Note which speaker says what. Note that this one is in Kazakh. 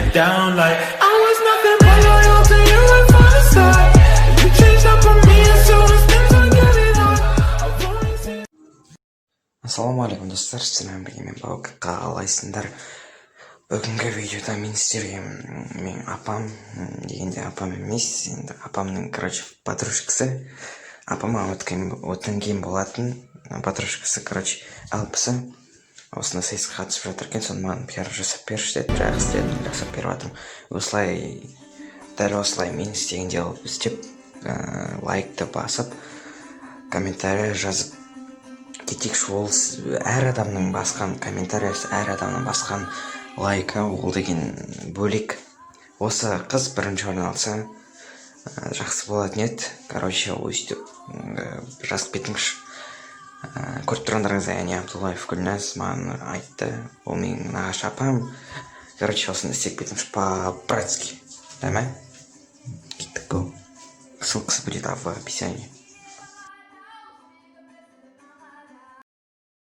Speaker 1: Down like I was nothing but loyal to you and from the start. You changed up on me as soon as things were getting hard. I've only seen
Speaker 2: Ассалаумағалейкум, достар! Сіздермен бірге мен, Баука. Қалайсыңдар? Бүгінгі видеода мен сіздерге менің апам, дегенде апам емес енді, апамның, короче, подружкасы, апама өткен одан кейін болатын подружкасы, короче, Алпысы осындай сайысқа қатысып жатыр екен. Соны маған пиар жасап берші деді. Жақсы дедім, жасап беріп жатырмын. Осылай, дәл осылай мен істегендей қылып істеп, лайкты басып, комментарий жазып кетейікші. Ол әр адамның басқан комментариясы, әр адамның басқан лайкі ол деген бөлек. Осы қыз бірінші орын алса, жақсы болатын еді. Короче, өйстіп жазып кетіңізші. Көріп тұрғандарыңыздай, әне, Абдуллаев Гүлназ маған айтты, ол менің нағашы апам. Короче, осыны істеп кетіңізші по братски да ма. Кеттік, го. Ссылкасы будет в описании.